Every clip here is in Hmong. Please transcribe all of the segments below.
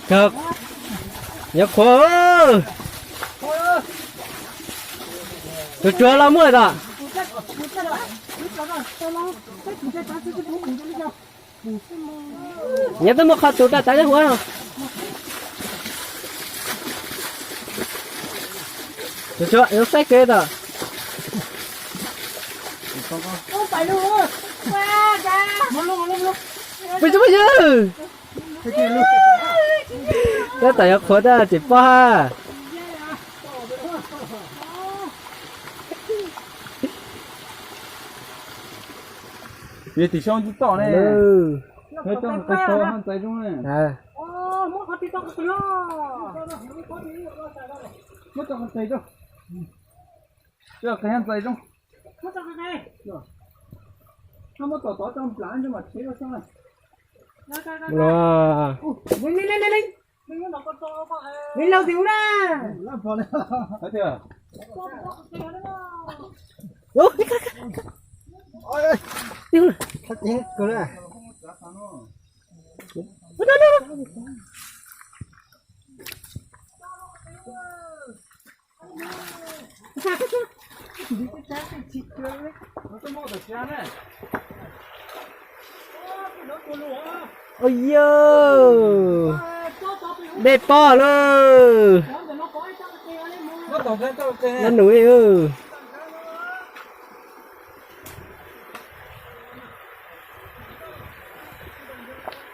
Kawg, yuav qhuav. Tus tsuag los muaj tom. Nyob twb muaj qhov tus rau tav nyob hauv. Tus tsuag yuav saib kev tom. Peb tub peb yawg. Tab tom yuav qhuav tab tsis paub ha. Yog tim sau ntsis tom ne. Tau ntxais zoo ne. Muab tau ntxais zoo. Ntxais zoo. Muab tom tod tau nplav mas tsev xwb. Li lauj tim ub na. Ua yog dej poj lawm. Nub nus li.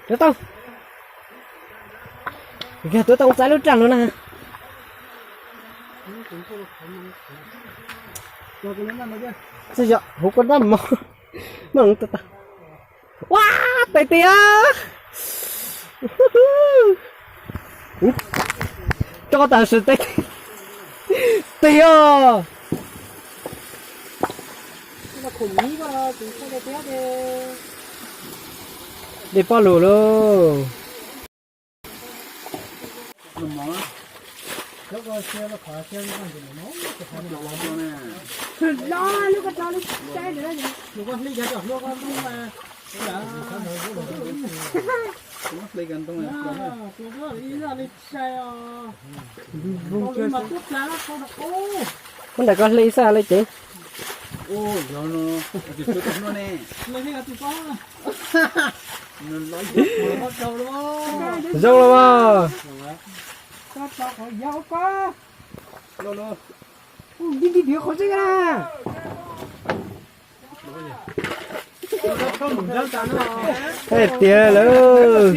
Tuav tau. Yog tuav tau ntxais lub raj hluas na. Txawj yog hauv koj nab mos. Ua, tes tiag. Tso tam sim tes tiag os. Dej poj lug lauj. Muab nram koj hle xwb le cev. Zoo los mas. Hais tias lawm.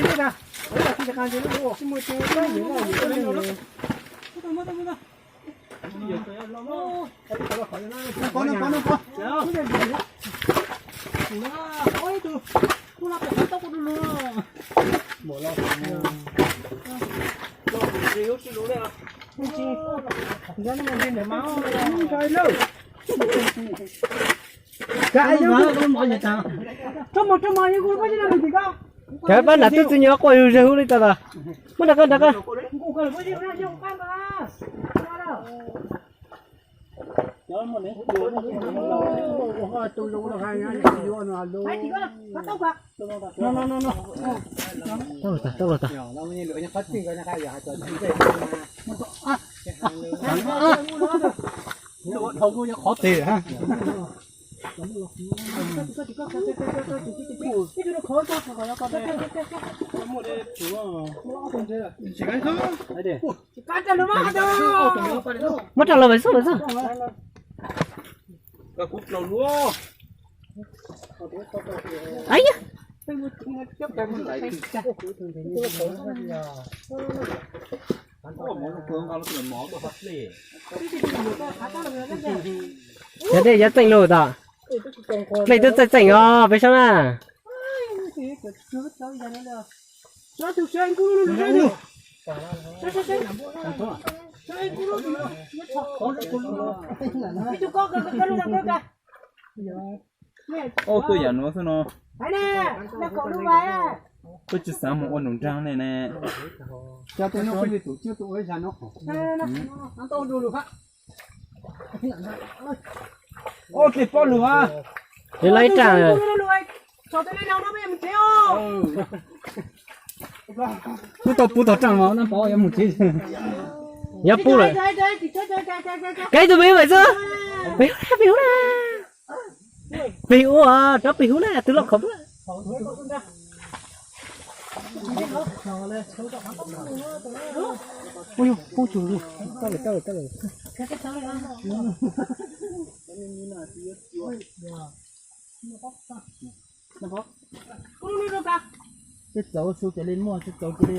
Kav pab nram twb tsis nyob quaj zug zag hu li tas tas. Muab nram koj nram koj. Tau los tas, tau los tas. Qhov tes ha. Muab rau los xwb, los xwb. Cov dej yuav txeem lug tas. Dej twb txeem txeem os, peb saib na. Ua tuaj yam nuav xwb no. Koj tsis xav mus ua nus nraag ne ne. Ua dlej pob lug a. Ib laib ib raj. Kuv tau pub tog Raaj no, Naj Pov yuav mus tsev. Yuav pub lawm. Kev tus me ua xwb. Pem hub na, pem hub na. Pem ua, rov pem hub na, tus loj khov. Ua yog poob tsuag lawm, tau lawm, tau lawm, tau lawm. Tej txauv su ces li muaj, tej txauv ces li.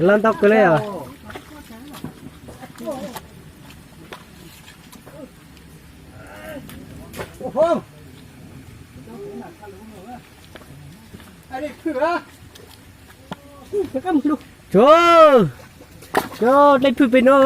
Laj ntau kawg li os. Tsuag, tsuag, dej phwj pem no.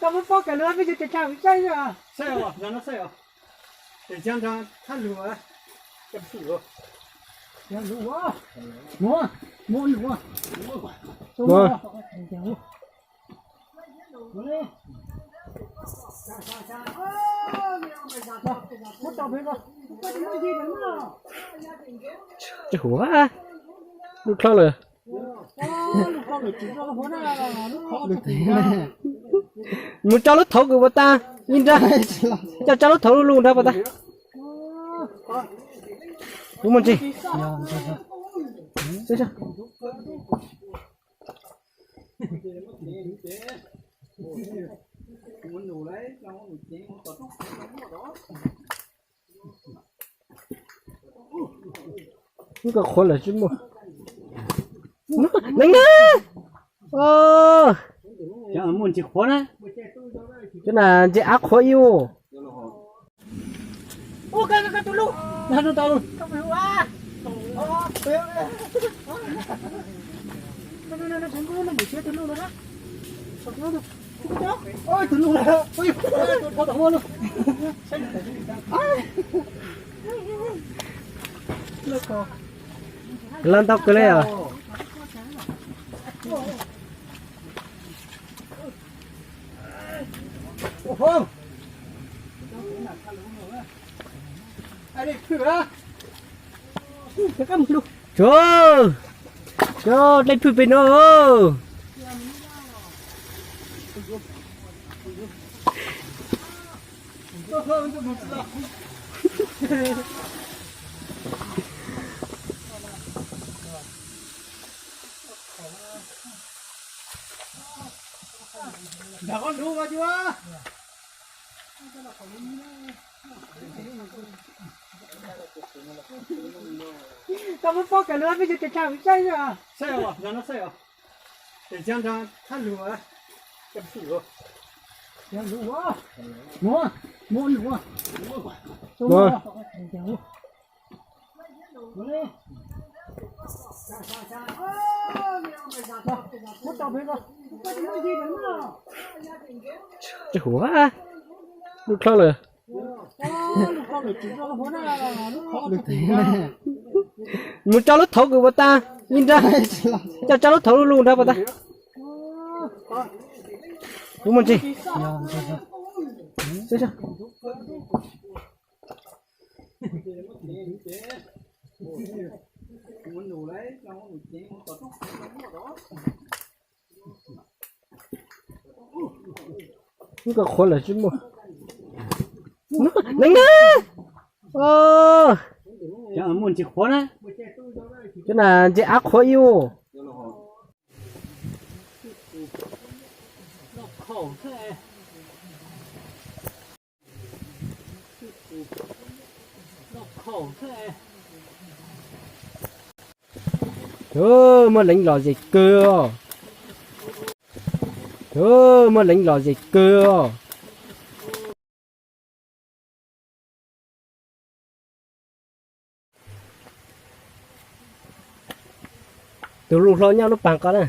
Koj muab pob kawg lub peb yuav tes tshaj saib os. Saib os, no saib os. Tes tshaj nrog thab lug. Muab, muab lug. Tsis huv, lub dlhab lawm. Mus tso lub thauv kws puas tas, ib nrab, coj tso lub thauv lug nrog puas tas. Kuv mus ntsis. Ub, koj qhuav lawm tsis muaj. Neeg na. Muaj ntsis qhuav na. Cov na ntses av qhuav ib ub. Laj ntau kawg li os. Tsuag, tsuag, dej phwj pem no. Koj muab pob kawg lub peb yuav tes tshaj saib os. Saib os, no saib os. Tes tshaj nrog thab lug. Muab, muab lug. Tsis huv, lub dlhab lawm. Mus tso lub thauv kws puas tas, ib nrab, coj tso lub thauv lug nrog puas tas. Kuv mus ntsis. Ub, koj qhuav lawm tsis muaj. Neeg na. Mus ntsis qhuav na. Cov na ntshe av qhuav ib ub. Muaj leev lom zem kawg os. Muaj leev lom zem kawg os. Tus lus hlo nyob lub paag ko na.